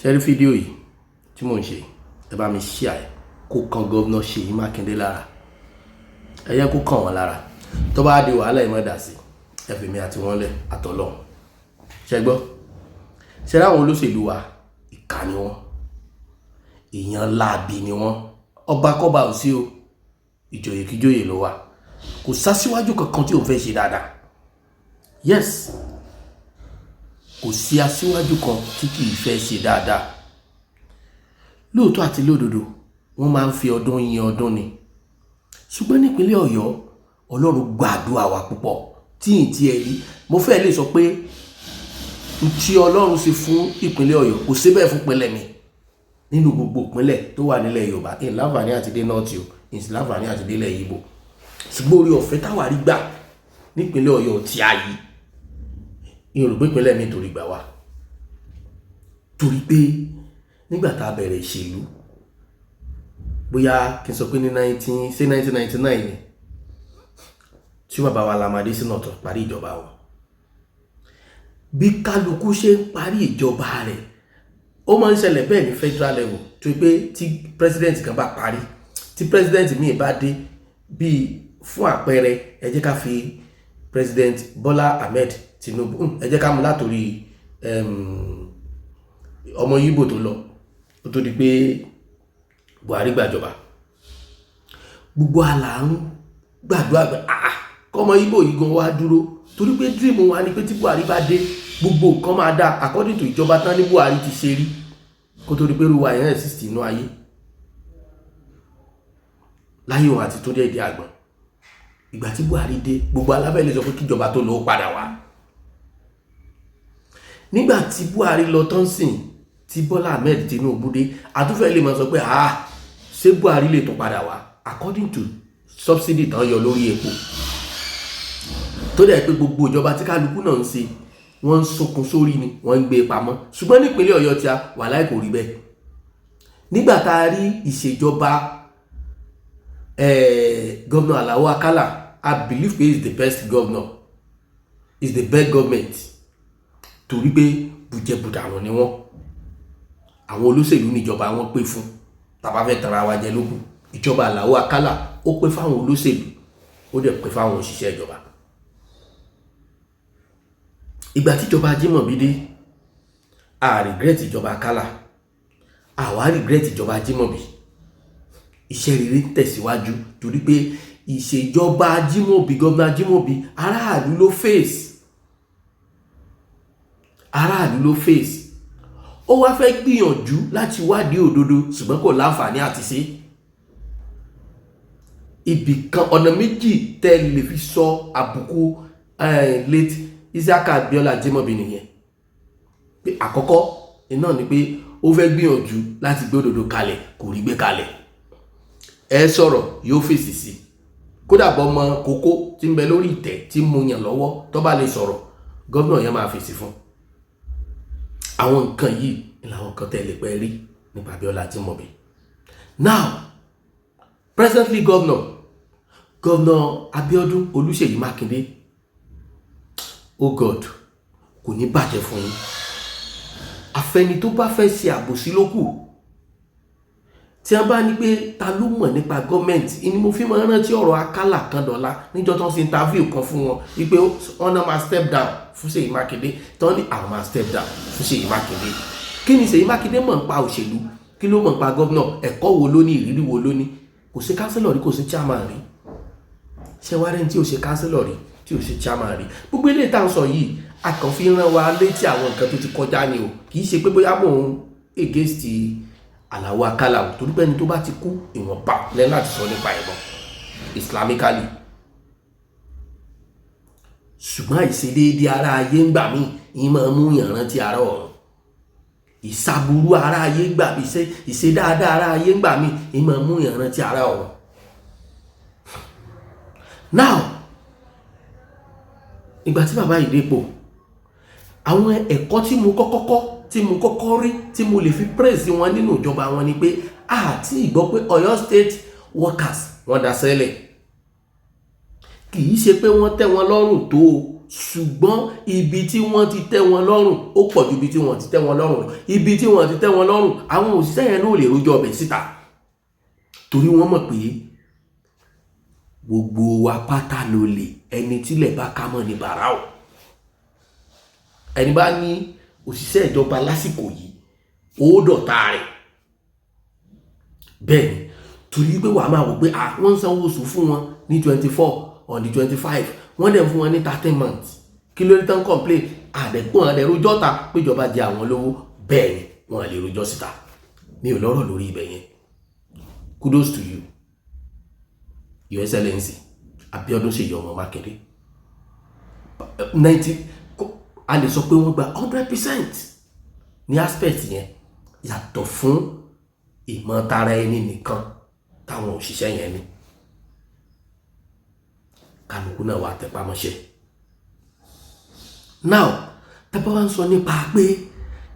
Ṣe rí fídíò yìí tí mò ń ṣe, ẹ bá mi share ẹ kó kan Governor Ṣèyí Mákindé lára. Ẹ yẹ kó kàn wọ́n lára. Tó bá di wàhálà, ìmọ̀ dà sí ẹ fi mi àti wọn lẹ̀ àtọ̀lọ́hún. Ṣe gbọ́? Ṣe ráwọn olóṣèlú wa, ìkà ni wọ́n, èèyàn láabi ni wọ́n. Ọba kọ́ba ò sí o, ìjòyè kíjòyè ló wà. Kò sásíwájú kankan tí òun fẹ́ ṣe dáadáa. Yes, kò sí aṣíwájú kan tí kì í fẹ́ ṣe dáadáa. Lóòótọ́ àti lódodo, wọ́n máa ń fi ọdún yin ọdún ni. Ṣùgbọ́n nípínlẹ̀ Ọ̀yọ́, Ọlọ́run gbàdúrà wa púpọ̀ tí ì tí ẹ rí. Mo fẹ́ lè sọ pé tí Ọlọ́run ṣe fún ìpínlẹ̀ Ọ̀yọ́, kò sí bẹ́ẹ̀ fún ìpínlẹ̀ mi nínú gbogbo ìpínlẹ̀ tó wà nílẹ̀ Yorùbá. Ìyẹn láǹfààní àti dé North o, ìyẹn sì láǹfààní àti délẹ̀ Ìgbò. Ṣùgbọ́n orí ọ̀fẹ́ táwa rí gbà nípínlẹ̀ Ọ̀yọ́ tí a yìí, ìyẹn rò pé ìpínlẹ̀ mi torí gbà wá. Torí pé nígbà tá a bẹ̀rẹ̀ ìṣèlú, bóyá kí n sọ pé ní nineteen ṣé 1999 ni, tí bàbá wa Lam Adésínà tó parí ìjọba wọn, bí kálukú ṣe ń parí ìjọba rẹ̀, ó máa ń ṣẹlẹ̀ bẹ́ẹ̀ ní federal level, tó pé tí president kan bá parí, tí president míì bá dé, bíi fún àpẹẹrẹ, ẹ jẹ́ ká fi President Bola Ahmed Tinubu, ẹ jẹ́ ká mú látòrí ọmọ Yíbò tó lọ, ó tó di pé Buhari gbàjọba. Gbogbo àlà ń gbàdúrà pé, ah, kọ́mọ Yíbò yìí gan wá dúró, torí pé dream wa ni pé tí Buhari bá dé, gbogbo nǹkan máa dá according to ìjọba tán ní Buhari ti ṣe rí, kó tó di pé ruwa yẹn exist inú ayé láyé òun àti tó dé ìdí àgbọn. Ìgbà tí Buhari dé, gbogbo alábẹ́ lè sọ pé kíjọba tó lọ ó padà wá. Nígbà tí Buhari lọ tán sìn, tí Bọ́lá Ahmed Tinubu dé, àtúfẹ́ lè máa sọ pé, ah, ṣé Buhari lè tún padà wá, according to subsidy tán yọ lórí epo, tó dẹ̀ pé gbogbo ìjọba tí kálukú náà ń ṣe, wọ́n ń sunkún sórí ni, wọ́n ń gbé e pamọ́. Ṣùgbọ́n nípínlẹ̀ Ọ̀yọ́ tí a wà láì, kò rí bẹ́ẹ̀. Nígbà tá a rí ìṣèjọba Governor Alao Akala, I believe he is the best governor, is the best government, torí pé bùjẹbùdànù ni wọ́n. Àwọn olóṣèlú níjọba wọn pé fún. Tàbá fẹ́ tara wa jẹ lókun, ìjọba Alao Akala, ó pé fáwọn olóṣèlú, ó dẹ̀ pé fáwọn òṣìṣẹ́ ìjọba. Ìgbà tíjọba Ajímọ̀bí dé, a regret ìjọba Akala, àwa regret ìjọba Ajímọ̀bí. Iṣẹ́ rere ń tẹ̀síwájú, torí pé ìṣèjọba Ajímọ̀bí, gómìnà Ajímọ̀bí, aráàlú ló face, aráàlú ló face. Ó wá fẹ́ gbìyànjú láti wádìí òdodo, ṣùgbọ́n kò láǹfààní àti ṣe. Ibì kan, ọ̀nà méjì tẹ́ lè fi sọ àbùkù late Isiaka Abiola Ajímọ̀bí nìyẹn. Pé àkọ́kọ́ iná ni pé ó fẹ́ gbìyànjú láti gbé òdodo kalẹ̀, kò rí gbé kalẹ̀. Ẹ sọ̀rọ̀, yóò fèsì sí. Kódà bọ́ ọmọ kókó tí ń bẹ lórí ìtẹ́ tí ń mú yàn lọ́wọ́, tó bá lè sọ̀rọ̀, gómìnà yẹn máa fèsì fún. Àwọn nǹkan yìí ni làwọn nǹkan tẹ́lẹ̀ pẹ́ rí nípa Abiola Ajímọ̀bí. Now, presently, Governor Abiodun Olúṣèyí Mákindé, oh God, kò ní bàjẹ́ fún yín. Àfẹni tó bá fẹ́ ṣe àbòsí ló kù. Tí a bá ní pé ta ló mọ̀ nípa gọ́ọ̀mẹ̀ntì ni, mo fi máa ń rántí ọ̀rọ̀ Akálà kan dọ̀la níjọ́ tó ń ṣe interview kan fún wọn, wípé wọ́n náà máa step down fún Ṣèyí Mákindé. Tí wọ́n ní àwọn máa step down fún Ṣèyí Mákindé, kí ni Ṣèyí Mákindé mọ̀ nípa òṣèlú? Kí ló mọ̀ nípa gómìnà? Ẹ̀kọ́ wo ló ní? Ìrírí wo ló ní? Kò sí councillor rí, kò sí chairman rí. Ṣé wá rẹ́ni tí ò ṣe councillor rí, tí ò ṣe chairman rí? Gbogbo eléyìí tá à ń sọ yìí, a kàn fi rán wa létí àwọn nǹkan tó ti kọjá ni o. Kì í ṣe pé bóyá mò ń against Àlàó Akálà o, torí pé ẹni tó bá ti kú, ìwọ̀nba lẹ́nu láti sọ nípa ẹ̀bọ̀n islamically. Ṣùgbọ́n àìṣedéédé ara ayé ń gbà mí, ìyẹn máa mú yàn rántí ara ọ̀run. Ìsàbùrú ara ayé ń gbà mí, ìṣe dáadáa ara ayé ń gbà mí, ìyẹn máa mú yàn rántí ara ọ̀run. Now, ìgbà tí bàbá yìí dépò, àwọn ẹ̀kọ́ tí mo kọ́kọ́ kọ́, tí mo kọ́kọ́ rí, tí mo lè fi praise wọn nínú ìjọba wọn ni pé àti ìgbọ́ pé Ọ̀yọ́ State workers, wọ́n dá sẹ́lẹ̀. Kì í ṣe pé wọ́n tẹ́ wọn lọ́rùn tó o. Ṣùgbọ́n ibi tí wọ́n ti tẹ́ wọn lọ́rùn ó pọ̀ ju ibi tí wọ́n ti tẹ́ wọn lọ́rùn lọ. Ibi tí wọ́n ti tẹ́ wọn lọ́rùn, àwọn òṣìṣẹ́ yẹn náà lè rojọ́ ọbẹ̀ síta, torí wọ́n mọ̀ pé gbogbo wa pátá ló lè ẹni tílẹ̀ bá ká mọ́ ní bàrà o. Ẹni bá ní òṣìṣẹ́ ìjọba lásìkò yìí, ó dọ̀tá rẹ̀. Bẹ́ẹ̀ ni, torí pé wàá máa wò pé wọ́n ń sanwó oṣù fún wọn ní 24, on the 25, wọ́n dẹ̀ fún wọn ní 13 months. Kí ló dé tán complain? Àdẹ̀kùn àdẹ̀rújọ́ ta péjọba jẹ àwọn lówó. Bẹ́ẹ̀ ni, wọ́n lè rojọ́ síta. Mi ò lọ́rọ̀ lórí ibẹ̀ yẹn. Kudos to you, Your Excellency Abiodun Ṣèyí ọmọ Mákindé. 90, a lè sọ pé wọ́n gba 100% ní aspect yẹn, yàtọ̀ fún ìmọ̀tara ẹni nìkan táwọn òṣìṣẹ́ yẹn ní. Kálukú náà wà tẹpá mọ́ṣẹ́. Now, tẹ́pá wá ń sọ nípa pé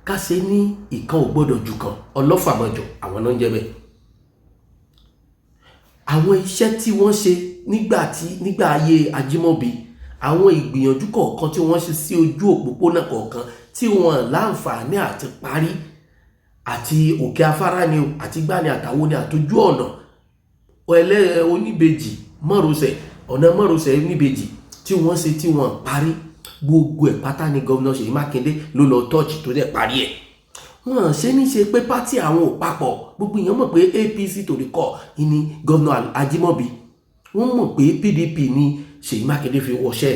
ká ṣe ní ìkan ò gbọ́dọ̀ jù kan, ọlọ́fàmọ́jọ àwọn náà ń jẹ́ bẹ́ẹ̀. Àwọn iṣẹ́ tí wọ́n ṣe nígbà ayé Ajímọ̀bí, àwọn ìgbìyànjú kọ̀ọ̀kan tí wọ́n ṣe sí ojú òpópónà kọ̀ọ̀kan tí wọ́n láǹfààní àti parí, àti òkè afárá ni o, àti gbani àtàwọn ni, àtọjú ọ̀nà ẹlẹ́ oníbejì mọ́rọ̀sẹ̀, ọ̀nà mọ́rọ̀sẹ̀ oníbejì tí wọ́n ṣe tí wọ́n parí, gbogbo ẹ̀ pátá ni Governor Ṣèyí Mákindé ló lọ tọ́ọ̀chì tó dẹ̀ parí ẹ̀. Wọ́n ṣe ní ṣe pé party àwọn ò papọ̀. Gbogbo èèyàn mọ̀ pé APC to the core ní Governor Ajímọ̀bí. Wọ́n mọ̀ pé PDP ní Ṣèyí Mákindé fi wọṣẹ́.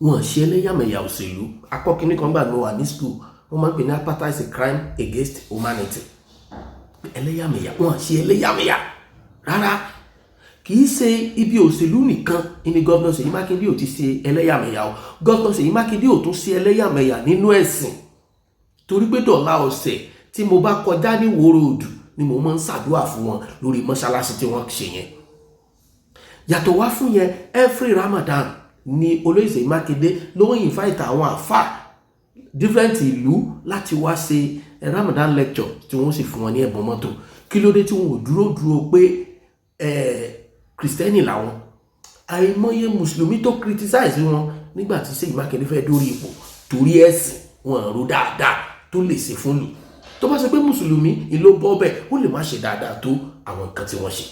Wọ́n ṣe ẹlẹ́yàmẹ̀yà òṣèlú. Akọ́kíní kan gbà ní wà ní school, wọ́n máa ń pè ní apartheid is a crime against humanity. Ẹlẹ́yàmẹ̀yà, wọ́n ṣe ẹlẹ́yàmẹ̀yà rárá. Kì í ṣe ibi òṣèlú nìkan ní Governor Ṣèyí Mákindé ò ti ṣe ẹlẹ́yàmẹ̀yà o. Governor Ṣèyí Mákindé ò tún ṣe ẹlẹ́yàmẹ̀yà nínú ẹ̀sìn, torí pé dọ̀là ọ̀sẹ̀ tí mo bá kọjá ní Ìwó Road ni mo máa ń ṣàdúrà fún wọn lórí mọ́ṣáláṣí tí wọ́n ṣe yẹn. Yàtọ̀ wá fún yẹn, every Ramadan ni olóyè Ṣèyí Mákindé ló ń invite àwọn àfà different ìlú láti wá ṣe Ramadan lecture, tí wọ́n sì fún wọn ní ẹ̀bùn mọ́tò. Kí ló dé tí wọn ò dúró dúró pé Kristẹni làwọn? Àìmọye Mùsùlùmí tó criticize wọn nígbà tí Ṣèyí Mákindé fẹ́ dórí ipò, torí ẹ̀sìn wọn rò dáadáa tó lè ṣe fún lù. Tó bá ṣe pé Mùsùlùmí ìlú bọ́ bẹ́ẹ̀, ó lè má ṣe dáadáa tó àwọn nǹkan tí wọ́n ṣe.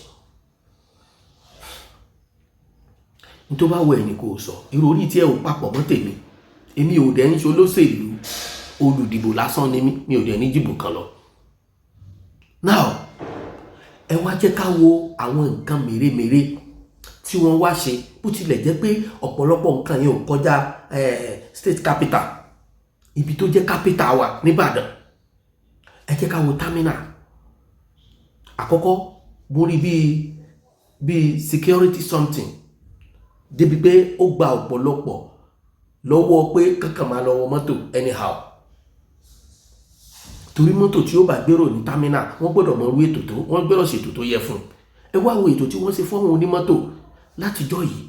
Ní tó bá wọ ẹni kò sọ, ìròrí tí ẹ ò papọ̀ mọ́ tèmi. Èmi ò dẹ̀ ń ṣe olóṣèlú, olùdìbò lásán ni mí. Mi ò dẹ̀ ní jìbò kan lọ. Now, ẹ wá jẹ́ ká wo àwọn nǹkan mèremère tí wọ́n wá ṣe. Bó tilẹ̀ jẹ́ pé ọ̀pọ̀lọpọ̀ nǹkan yẹn ò kọjá state capital, ibi tó jẹ́ capital wa nìbàdàn. Ẹ jẹ́ ká wo terminal. Àkọ́kọ́, mo rí bíi security something débi pé ó gba ọ̀pọ̀lọpọ̀ lọ́wọ́ pé kankan máa lọ wọ mọ́tò anyhow, torí mọ́tò tí ó bá gbèrò ní terminal, wọ́n gbọ́dọ̀ mọ irú ètò tó wọ́n gbọ́dọ̀ ṣètò tó yẹ fún un. Ẹ wá wo ètò tí wọ́n ṣe fún àwọn onímọ́tò látijọ́ yìí.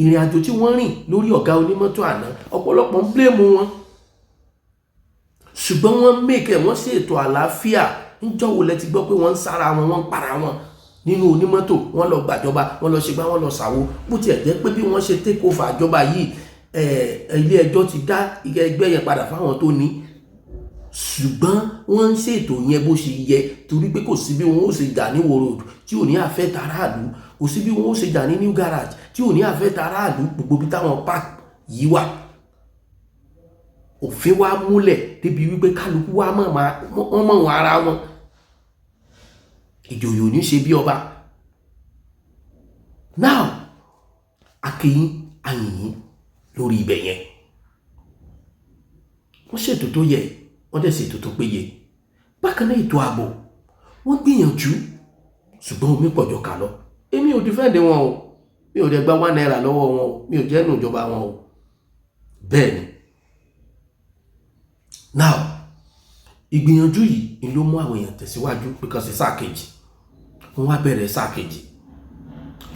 Ìrìn àjò tí wọ́n rìn lórí ọ̀gá onímọ́tò àná, ọ̀pọ̀lọpọ̀ ń blame wọn, ṣùgbọ́n wọ́n mèkẹ́, wọ́n ṣètò àlàáfíà. Níjọ́ wo lẹ ti gbọ́ pé wọ́n ń sára wọn, wọ́n ń para wọn nínú onímọ́tò, wọ́n lọ gbàjọba, wọ́n lọ ṣègbà, wọ́n lọ ṣàwo? Bó tiẹ̀ jẹ́ pé bí wọ́n ṣe take over àjọba yìí, ilé ẹjọ́ ti dá ẹgbẹ́ yẹn padà fáwọn tó ní, ṣùgbọ́n wọ́n ń ṣètò yẹn bó ṣe yẹ, torí pé kò sí bí wọ́n ó ṣe jà ní Ìwó Road tí ò ní affect aráàlú, kò sí bí wọ́n ó ṣe jà ní New Garage tí ò ní affect aráàlú. Gbogbo bí táwọn park yìí wà, òfin wa múlẹ̀ débi wípé kálukú wa mọ̀ wọ́n mọ̀ wọn ara wọn. Ìjòyè ò ní ṣe bí ọba. Now, akínyìn ayìnyín lórí ibẹ̀ yẹn. Wọ́n ṣètò tó yẹ, wọ́n dẹ̀ ṣètò tó péye. Bákan náà, ètò ààbò, wọ́n gbìyànjú, ṣùgbọ́n omi pọ̀jọ kà lọ. Èmi ò defend wọn o, mi ò dẹ̀ gba ₦1 lọ́wọ́ wọn o, mi ò jẹ́ nù ìjọba wọn o. Bẹ́ẹ̀ ni. Now, ìgbìyànjú yìí ni ló mú àwọn èèyàn tẹ̀síwájú pé kàn sí sáà kejì. Wọ́n wá bẹ̀rẹ̀ sáà kejì.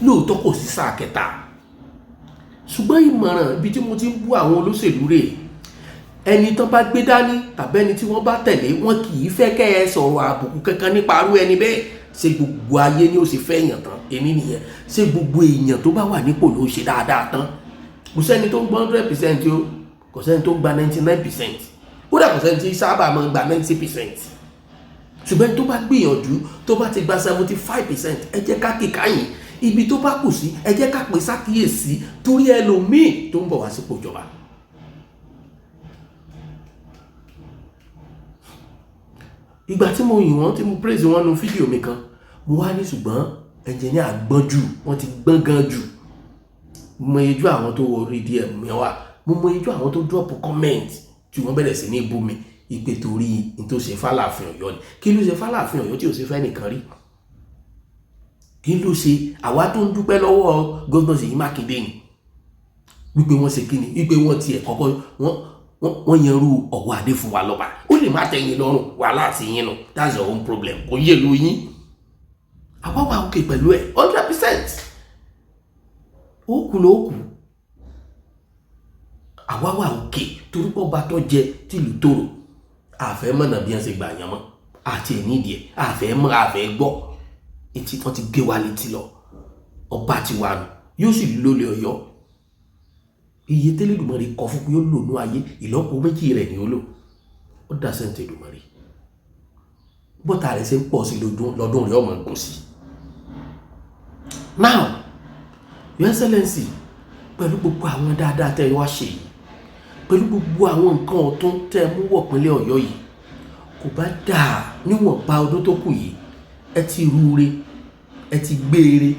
Lóòótọ́, kò sí sáà kẹta, ṣùgbọ́n ìmọ̀ràn ibi tí mo ti ń bú àwọn olóṣèlú rèé: ẹni tán bá gbé dání tàbí ẹni tí wọ́n bá tẹ̀lé, wọn kì í fẹ́ kẹ́ ẹ sọ̀rọ̀ àbùkù kankan nípa arú ẹni bẹ́ẹ̀. Ṣé gbogbo ayé ni ó sì fẹ́ èèyàn tán? Èmi nìyẹn. Ṣé gbogbo èèyàn tó bá wà nípò ló ṣe dáadáa tán? Kò sẹ́ni tó ń gbọ́ 100% o, kò sẹ́ni tó ń gba 99%, kódà kò sẹ́ni tí sábà máa ń gba 90%. Ṣùgbọ́n tó bá gbìyànjú, tó bá ti gba 75%, ẹ jẹ́ ká kíkà yín. Ibi tó bá kù sí, ẹ jẹ́ ká pè sákìyèsí, torí ẹlòmíì tó ń bọ̀ wá sípò ìjọba. Ìgbà tí mo yìn wọ́n, tí mo praise wọ́n nu fídíò mi kan, mo wá ní ṣùgbọ́n ẹnjìníà gbọ́n jù, wọ́n ti gbọ́n gan jù. Mo mọ iyejú àwọn tó wọ orí DM mi wá, mo mọ iyejú àwọn tó drop comment tí wọ́n bẹ̀rẹ̀ sí ní bú mi ìpè torí n tó ṣe fàlàfin Ọ̀yọ́ ni. Kí ló ṣe fàlàfin Ọ̀yọ́ tí ò ṣe fẹ́ nìkan rí? Kí ló ṣe? Àwa tó ń dúpẹ́ lọ́wọ́ gómìnà Ṣèyí Mákindé ni wípé wọ́n ṣe kíni, wípé wọ́n tiẹ̀ kọ́kọ́ wọ́n yanrú ọ̀wọ́ adé fún wa lọ́ba. Ó lè má tẹ̀yìn lọ́rùn, wàhálà àti yín nù, that's your own problem, kò yé lu yín. Àwa wà òkè pẹ̀lú ẹ̀ 100%. Ó kù ló kù, àwa wà òkè torí pé ọba tó jẹ tìlú tòrò, àfẹ́ mọ̀nà bí wọ́n ṣe gbà yàn mọ́ àti ẹ̀ nídìí ẹ̀, àfẹ́ mọ́, àfẹ́ gbọ́ etí wọ́n ti gé wa létí lọ. Ọba ti wà nù, yóò sì lólè Ọ̀yọ́. Iye tẹ́lẹ̀dùmarè kọ fún pé ó lò ní ayé, ìlọ́po méjì rẹ̀ ni ó lò. Ó dá sẹ́ǹtì Èdùmàrè, bọ́tà rẹ̀ ṣe ń pọ̀ sí lọ́dún rẹ̀ ọmọ gùn sí. Now, Your Excellency, pẹ̀lú gbogbo àwọn dáadáa tẹ́ ẹ wá ṣe yìí, pẹ̀lú gbogbo àwọn nǹkan ọ̀tún tẹ́ ẹ mú wọ̀ pínlẹ̀ Ọ̀yọ́ yìí, kò bá dáa níwọ̀nba ọdún tó kù yìí, ẹ ti rúure, ẹ ti gbére,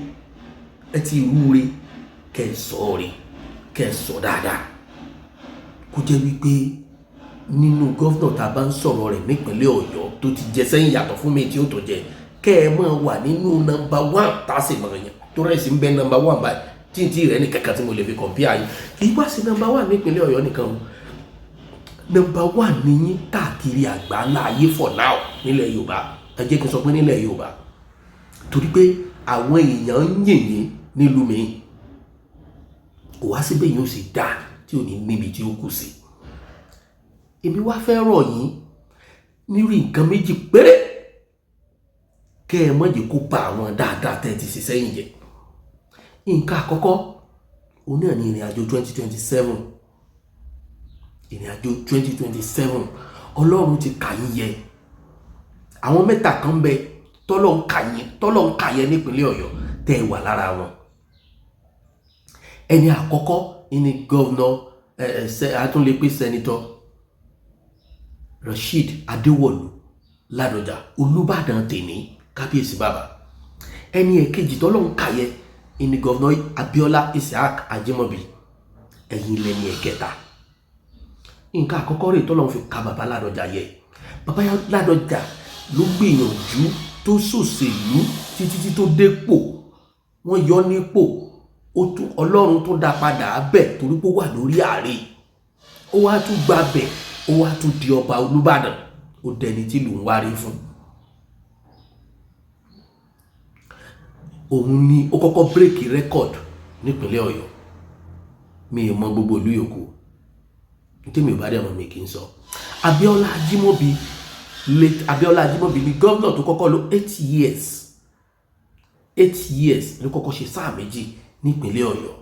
ẹ ti rúure, kẹ́ ẹ sọ re, kẹ́ ẹ sọ dáadáa. Kó jẹ́ wípé nínú governor tá a bá ń sọ̀rọ̀ rẹ̀ nípínlẹ̀ Ọ̀yọ́ tó ti jẹ sẹ́yìn, yàtọ̀ fún mi tí ó tó jẹ, kẹ́ ẹ máa wà nínú number one tá a sì máa yàn tó rẹ̀ sí ń bẹ number one báyìí, tí n tí rẹ̀ ní kankan tí mo lè fi compare yìí. Kì í wá sí number one nípínlẹ̀ Ọ̀yọ́ nìkan o, number one ní yín káàkiri àgbáńlá ayé for now nílẹ̀ Yorùbá. Ẹ jẹ́ kí n sọ pé nílẹ̀ Yorùbá, torí pé àwọn èèyàn ń yìn yín nílùú mi. Kò wá síbẹ̀ yín ó sì dáa tí ò ní níbi tí ó kù sí. Èmi wá fẹ́ rọ̀ yín nírú nǹkan méjì péré, kẹ́ ẹ má jẹ́ kó ba àwọn dáadáa tẹ́ ẹ ti ṣe sẹ́yìn jẹ́. Nǹkan àkọ́kọ́, òun náà ní ìrìn àjò 2027. Ìrìn àjò 2027, Ọlọ́run ti kà yín yẹ. Àwọn mẹ́ta kan ń bẹ tọ́lọ́ ń kà yín, tọ́lọ́ ń kà yẹ nípínlẹ̀ Ọ̀yọ́ tẹ́ ẹ wà lára wọn. Ẹni àkọ́kọ́ ní governor àtúnlẹ̀pẹ̀ Senator Rasheed Adéwọ̀lú Ládọjà, Olúbàdàn tèní, kábíyèsí bàbá. Ẹni ẹ̀kejì tọ́lọ́ ń kà yẹ ní governor Abiola Isiaq Ajimobi. Ẹ̀yin lẹ́ni ẹ̀kẹta. Nǹkan àkọ́kọ́ rẹ̀ tọ́lọ́ fi ka bàbá Ládọjà yẹ, bàbá Ládọjà ló gbìyànjú tó ṣòṣèlú títí tí tó dépò, wọ́n yọ nípò, ó tún Ọlọ́run tó dá padà bẹ̀ torí pé ó wà lórí ààrẹ, ó wá tún gba bẹ̀, ó wá tún di ọba Olúbàdàn, ó dẹni tí ìlú ń wárí fún. Òun ni ó kọ́kọ́ bírèkì rẹ́kọ̀d nípínlẹ̀ Ọ̀yọ́. Mi ò mọ gbogbo ìlú yòókù, tèmi ò bá dẹ̀ mọ̀ mi kì í sọ. Abiola Ajimobi, late Abiola Ajimobi ni gómìnà tó kọ́kọ́ lò 8 years. 8 years ló kọ́kọ́ ṣe sáà méjì nípínlẹ̀ Ọ̀yọ́,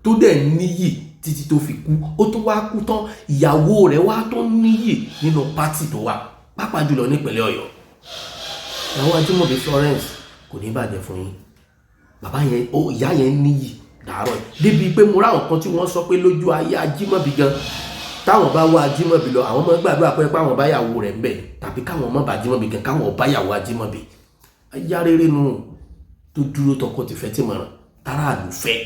tó dẹ̀ níyì títí tó fi kú. Ó tún wá kú tán, ìyàwó rẹ̀ wá tó níyì nínú pátì tó wà, pàápàá jùlọ nípínlẹ̀ Ọ̀yọ́. Ìyàwó Ajimobi Florence, kò ní bàjẹ́ fún yín. Bàbá yẹn, ó ìyá yẹn níyì dàárọ̀ débi pé mo ráwọn kan tí wọ́n sọ pé lójú ayé Ajímọ̀bí gan, táwọn bá wá Ajímọ̀bí lọ, àwọn máa ń gbàdúrà pé káwọn bá yàwó rẹ̀ ń bẹ̀, tàbí káwọn má bá Ajímọ̀bí gan, káwọn bá yàwó Ajímọ̀bí. Ayá rere nù tó dúró tọkọ tìfẹ́ tìmọ̀ràn táráàlú fẹ́,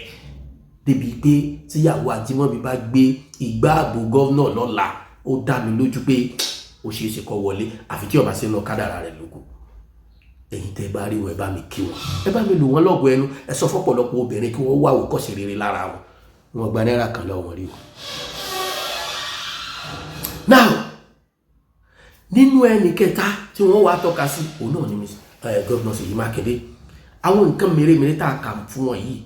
débi pé tíyàwó Ajímọ̀bí bá gbé ìgbà ààbò governor lọ́la, ó dá mi lójú pé ó ṣeé ṣe kó wọlé, àfi tí ó bá sínú kádàrá rẹ̀ lóko. Ẹ̀yin tẹ́ bá rí wọn, ẹ bá mi kí wọn, ẹ bá mi lù wọ́n lọ́gọ ẹnu, ẹ sọ fọ́pọ̀lọpọ̀ obìnrin kí wọ́n wá àwòkọ́ṣe rere lára wọn. Wọn gba náírà kan lọ́wọ́ wọn rí o. Now, nínú ẹnì kẹta tí wọ́n wá tọ́ka sí, òun náà ni gómìnà Ṣèyí Mákindé. Àwọn nǹkan mèremère tá a kà fún wọn yìí,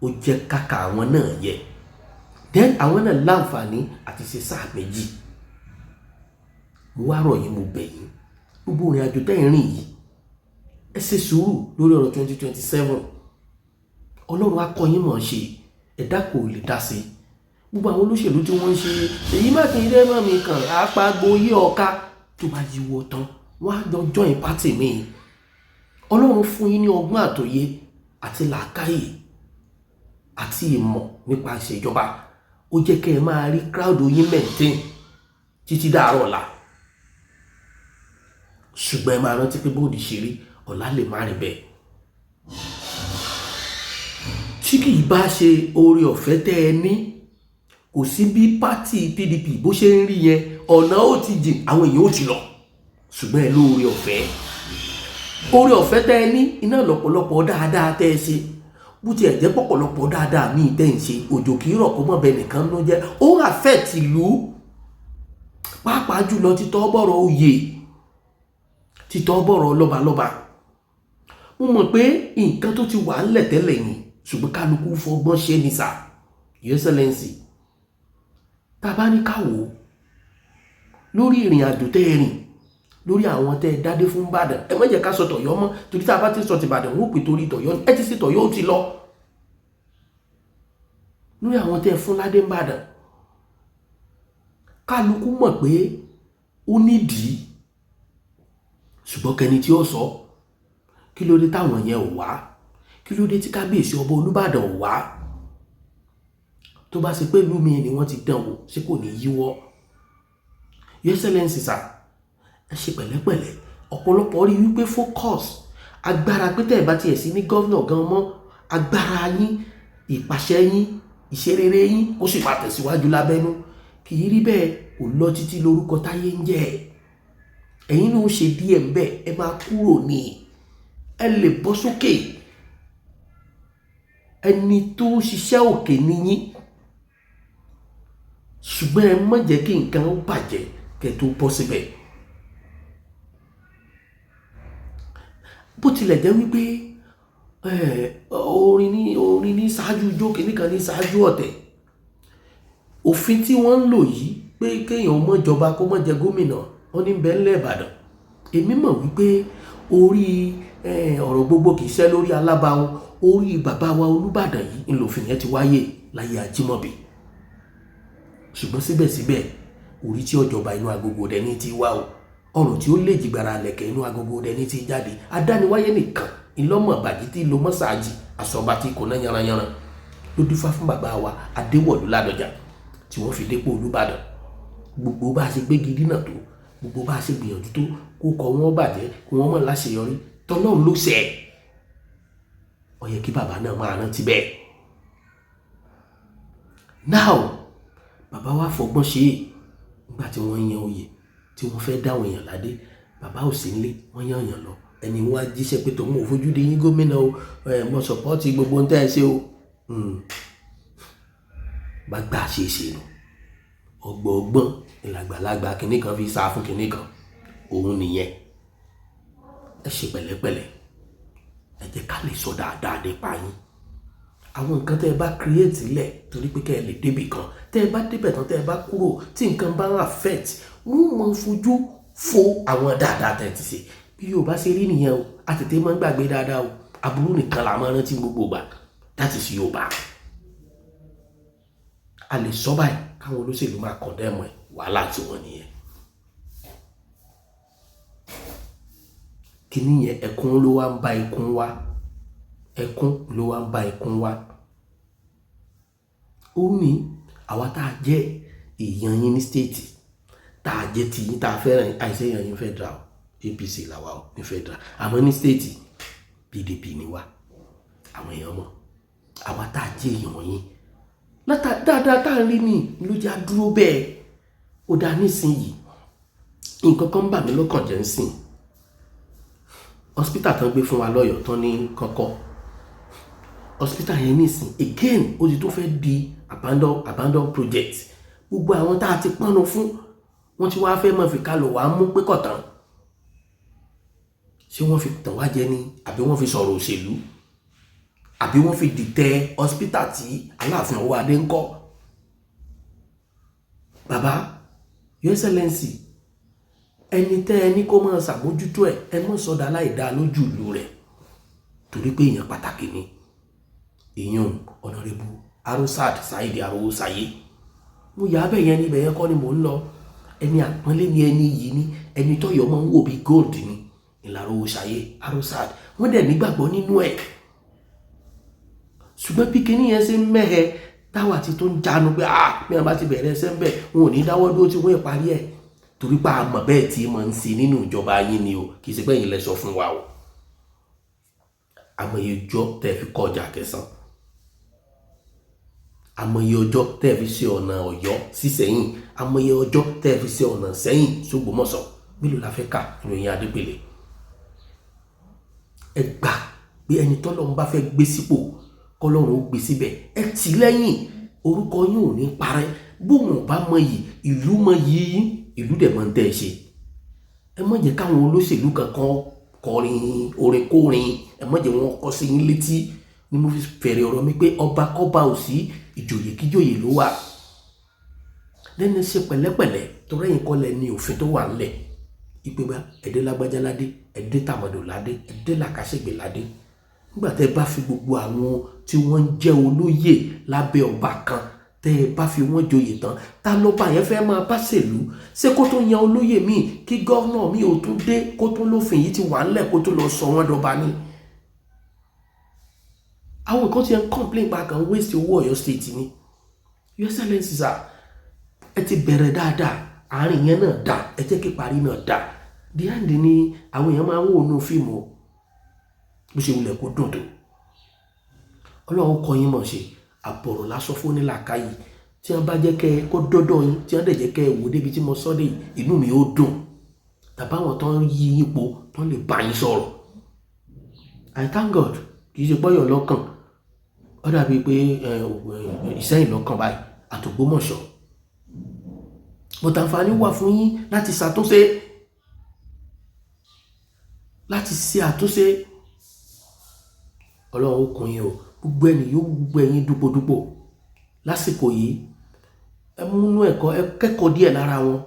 ó jẹ́ káka àwọn náà yẹ. Then àwọn náà láǹfààní àti ṣe sáà méjì. Mo wá rọ̀ yín, mo bẹ̀ yín, gbogbo ìrìn àjò tẹ́ ẹ̀ rìn yìí, ẹ ṣe sùúrù lórí ọ̀rọ̀ 2027. Ọlọ́run á kọ́ yín mọ̀ ṣe, ẹ̀dá kò lè dá sí. Gbogbo àwọn olóṣèlú tí wọ́n ń ṣe Ṣèyí Mákindé mọ̀ mi kàn àpagbó yí ọ̀ka, tó bá yíwọ́ tán, wọ́n á jọ join party mi. Ọlọ́run fún yín ní ọgbọ́n àtòye àti làákàyè àti ìmọ̀ nípa ìṣèjọba. Ó jẹ́ kẹ́ ẹ máa rí crowd yín maintain títí dàárọ̀ ọ̀la. Ṣùgbọ́n ẹ máa rántí pé bóòdì ṣe rí, ọ̀la lè má rí bẹ́ẹ̀. Tí kì í bá ṣe oore ọ̀fẹ́ tẹ́ ẹ ní, kò sí bí party PDP bó ṣe ń rí yẹn, ọ̀nà ó ti jìn, àwọn èèyàn ó ti lọ. Ṣùgbọ́n ẹ lóore ọ̀fẹ́, oore ọ̀fẹ́ tẹ́ ẹ ní iná lọ́pọ̀lọpọ̀ dáadáa tẹ́ ẹ ṣe. Bó tiẹ̀ jẹ́ pọ̀pọ̀lọpọ̀ dáadáa míì tẹ́ ń ṣe, òjò kì í rọ̀ kó mọ̀ bẹ́ẹ̀ nìkan ló jẹ́, ó ń affect ìlú, pàápàá jùlọ títọ́ bọ̀rọ̀ oyè, títọ́ bọ̀rọ̀ lọ́balọ́ba. Mo mọ̀ pé nǹkan tó ti wà ńlẹ̀ tẹ́lẹ̀ ni, ṣùgbọ́n kálukú fọgbọ́n ṣe ni sà. Your Excellency, tá a bá ní ká wò ó lórí ìrìn àjò tẹ́ ẹ rìn, lórí àwọn tẹ́ ẹ dádé fún Ìbàdàn, ẹ má jẹ́ ká sọ tọ̀yọ́ mọ́, torí tá a bá ti sọ tìbàdàn, wọ́n pè torí tọ̀yọ́. Ẹ ti ṣe tọ̀yọ́, ó ti lọ. Lórí àwọn tẹ́ ẹ fún ládé Ìbàdàn, kálukú mọ̀ pé ó nídìí, ṣùgbọ́n kẹni tí ó sọ kí ló dé táwọn yẹn ò wá, kí ló dé tí kábíyèsí ọba Olúbàdàn ò wá? Tó bá ṣe pé ìlú mi ni wọ́n ti dán wò, ṣé kò ní yíwọ́? Your Excellency sir, ẹ ṣe pẹ̀lẹ́pẹ̀lẹ́. Ọ̀pọ̀lọpọ̀ rí wípé focus agbára pé tẹ́ ẹ bá tiẹ̀ sí ní governor gan mọ́, agbára yín, ìpàṣẹ yín, ìṣerere yín, ó sì máa tẹ̀síwájú lábẹ́nú. Kì í rí bẹ́ẹ̀, kò lọ títí lórúkọ táyé ń jẹ́. Ẹ̀yin náà ó ṣe díẹ̀ ń bẹ̀, ẹ máa kúrò ní, ẹ lè bọ́ sókè. Ẹni tó ń ṣiṣẹ́ òkè níyín, ṣùgbọ́n ẹ má jẹ́ kí nǹkan ó bàjẹ́ kẹ́ tó bọ́ síbẹ̀. Bó tilẹ̀ jẹ́ wípé orin ní ṣáájú ijó, kìíní kan ní ṣáájú ọ̀tẹ̀. Òfin tí wọ́n ń lò yìí pé kéèyàn mọ́ jọba kó mọ́ jẹ gómìnà, wọ́n ní bẹ́ẹ̀ ńlẹ̀ Ìbàdàn. Èmi mọ̀ wípé orí ọ̀rọ̀ gbogbo kì í ṣẹ́ lórí alábàáhùn. Orí bàbá wa Olúbàdàn yìí ńlòfin yẹn ti wáyé láyé Ajímọ̀bí. Ṣùgbọ́n síbẹ̀síbẹ̀, orí tí ọ̀jọba inú agogo dẹ ní ti wá o, ọ̀rọ̀ tí ó lè jìgbára lẹ̀kẹ̀ inú agogo dẹ ní ti jáde. Adániwáyé nìkan ìlọ́mọ̀ bàjí tí lo mọ́sáàjì àsọ̀bà tí kò ná yanranyanran ló dífá fún bàbá wa Adéwọ̀lú Ládọjà tí wọ́n fi dépò Olúbàdàn. Gbogbo bá a ṣe gbégi dínà tó, gbogbo bá a ṣe gbìyànjú tó, kó kọ wọ́n bàjẹ́, kó wọ́n mọ̀ láṣeyọrí, tọ́lọ́run ló ṣẹ̀. Ó yẹ kí bàbá náà máa rántí bẹ́ẹ̀. Now, bàbá wa fọgbọ́n ṣe é nígbà tí wọ́n yan oyè tí wọ́n fẹ́ dáwọn èèyàn ládé. Bàbá ò sí nílé, wọ́n yàn yàn lọ. Ẹni wọ́n á jíṣẹ́ pé tòun ò fojú di yín gómìnà o, ẹ mo support gbogbo ohun tẹ́ ẹ ṣe o. Bá gbà ṣe é ṣe nù. Ọgbọ̀ọgbọ́n ìlàgbàlagbà kìnní kan fi sá fún kìnní kan, òun nìyẹn. Ẹ ṣe pẹ̀lẹ́pẹ̀lẹ́, ẹ jẹ́ ká lè sọ dáadáa nípa yín. Àwọn nǹkan tẹ́ ẹ bá create lẹ̀ torí pé kẹ́ ẹ lè débì kan, tẹ́ ẹ bá débẹ̀ tán, tẹ́ ẹ bá kúrò, tí nǹkan bá ń affect, wọ́n mọ̀ fojú fo àwọn dáadáa tẹ́ ẹ ti ṣe. Bí Yorùbá ṣe rí nìyẹn o, a tètè máa ń gbàgbé dáadáa o. Aburú nìkan la máa ń rántí gbogbo ìgbà. That is Yorùbá. A lè sọ báyìí káwọn olóṣèlú máa condemn ẹ̀, wàhálà tí wọ́n nìyẹn. Kíní yẹn, ẹkún ló wá ń bá ikún wá, ẹkún ló wá ń bá ikún wá. Ó ní àwa tá a jẹ́ èèyàn yín ní state, tá a jẹ́ ti yín, tá a fẹ́ràn àìsí èèyàn yín federal, APC làwa ò ní federal, àmọ́ ní state PDP ni wá. Àwọn èèyàn mọ̀ àwa tá a jẹ́ èèyàn yín látà dáadáa tá a rí ni ló jẹ́ àdúró bẹ́ẹ̀. Ó dáa nísìnyìí, nǹkan kan ń bà mí lọ́kàn jẹ́ ń sìn. Hospital tán gbé fún wa lọ́yọ̀ọ́ tán ní kọ́kọ́, hospital yẹn nísìn again ó ti tó fẹ́ di abandon project. Gbogbo àwọn tá a ti pọ́nnu fún wọ́n ti wá fẹ́ mọ̀ fi ká lọ wàá mú pé kọ̀tàn. Ṣé wọ́n fi tàn wá jẹ ni, àbí wọ́n fi sọ̀rọ̀ òṣèlú, àbí wọ́n fi dìtẹ̀ hospital tí Aláàfin Ọwọ́adé ń kọ́? Bàbá, Your Excellency, ẹni tẹ́ ẹ ní kó máa ṣàmójútó ẹ̀, ẹ mọ̀ sọ́dà láìda lójú ìlú rẹ̀, torí pé èèyàn pàtàkì ni. Èèyàn Honorable Arusat Saheed Arówósáyé. Mo yà á bẹ̀ yẹn, níbẹ̀ yẹn kọ́ ni mò ń lọ. Ẹni àpọ́nlé ni ẹni yìí ní, ẹni tọ́yọ̀ máa ń wò bí gold ni ìlàrọ̀ òṣàyè Arosad. Wọ́n dẹ̀ nígbàgbọ́ nínú ẹ̀. Ṣùgbọ́n bí kinní yẹn ṣe ń mẹ́hẹ, táwa ti tó ń jánu pé, ah, bí wọn bá ti bẹ̀rẹ̀ ẹsẹ̀ ń bẹ̀, wọn ò ní dáwọ́ dúró tí wọ́n parí ẹ̀, torí pé a mọ̀ bẹ́ẹ̀ tí mo ń ṣe nínú ìjọba yín ni o. Kì í ṣe pé ẹ̀yin lẹ sọ fún wa o. Àmọye ọjọ́ tẹ́ fi kọ́ ọjà Kẹsàn, àmọye ọjọ́ tẹ́ fi ṣe ọ̀nà Ọ̀yọ́ sí Sẹ́yìn, àmọye ọjọ́ tẹ́ fi ṣe ọ̀nà Sẹ́yìn sÓgbómọ̀ṣọ́. Mélòó la fẹ́ kà nínú eyín Adépèlé? Ẹ gbà pé ẹni tọ́lọ́run bá fẹ́ gbé sípò, kọ́lọ́run ó gbé síbẹ̀. Ẹ tì lẹ́yìn, orúkọ yín ò ní parẹ́. Bóun ò bá mọ yìí, ìlú mọ yìí yín, ìlú dẹ̀ mọ̀ ń tẹ́ ẹ ṣe. Ẹ má jẹ́ káwọn olóṣèlú kankan kọrin orin kórin, ẹ má jẹ́ wọn kọ sí yín létí. Ni mo fi fẹ̀rẹ̀ ọ̀rọ̀ mi pé ọba kọ́ba ò sí, ìjòyè kíjòyè ló wà. Lẹ́nu ṣe pẹ̀lẹ́pẹ̀lẹ́, torí ẹ̀yin kọ́ lẹ ní òfin tó wà ńlẹ̀ ìpè bá ẹ̀dẹ́ lágbájá ládé, ẹ̀dẹ́ tàmọ̀dò ládé, ẹ̀dẹ́ làkàṣègbè ládé. Nígbà tẹ́ bá fi gbogbo àwọn tí wọ́n ń jẹ́ olóyè lábẹ́ ọba kan, tẹ́ ẹ bá fi wọ́n joyè tán, ta lọ́ba yẹn fẹ́ máa bá ṣèlú? Ṣé kó tó yan olóyè míì, kí governor míì ò tún dé, kó tún lófin yìí ti wà ńlẹ̀, kó tó lọ sọ wọ́n dọba ni? Àwọn nǹkan tí ẹ ń complain pa kan waste owó Ọ̀yọ́ State ni. Your Excellency sir, ẹ ti bẹ̀rẹ̀ dáadáa, àárín yẹn náà dá, ẹ jẹ́ kí parí náà dá. The end ni àwọn èèyàn máa ń wò nínú fíìmù o. Bó ṣe wulẹ̀ kó dùn tó, Ọlọ́run kọ́ yín mọ̀ ṣe. Àbọ̀rọ̀ lásán fún onílàákàyè. Tí wọ́n bá jẹ́ kẹ́ ẹ kó dọ́dọ̀ yín, tí wọ́n dẹ̀ jẹ́ kẹ́ ẹ wò débi tí mo sọ́ dé yìí, inú mi ó dùn. Tàbá àwọn tó ń yí yín po, tó ń lè bá yín sọ̀rọ̀. I thank God, kì í ṣe pọ́yọ̀ lọ́kàn. Ó dàbí pé Ìsẹ́yìn lọ́kàn báyìí àtÒgbómọ̀ṣọ́, but àǹfààní wà fún yín láti ṣàtúnṣe, láti ṣe àtúnṣe. Ọlọ́run ó kún yín o. Gbogbo ẹni yóò, gbogbo ẹ̀yin dúpodúpò lásìkò yìí, ẹ múnú ẹ̀kọ́, ẹ kẹ́kọ̀ọ́ díẹ̀ lára wọn,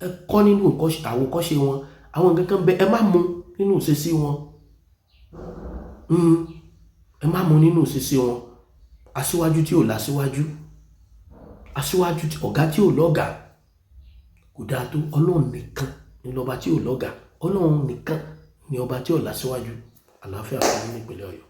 ẹ kọ́ nínú àwòkọ́ṣe wọn. Àwọn nǹkan kan bẹ, ẹ má mú nínú ìṣesí wọn. Ẹ má mú nínú ìṣesí wọn. Aṣíwájú tí ò lásíwájú, aṣíwájú, ọ̀gá tí ò lọ́gàá kò dáa tó. Ọlọ́run nìkan ni lọ́ba tí ò lọ́gàá. Ọlọ́run nìkan ni ọba tí ò lásíwájú. Àlàáfíà fún yín nípínlẹ̀ Ọ̀yọ́.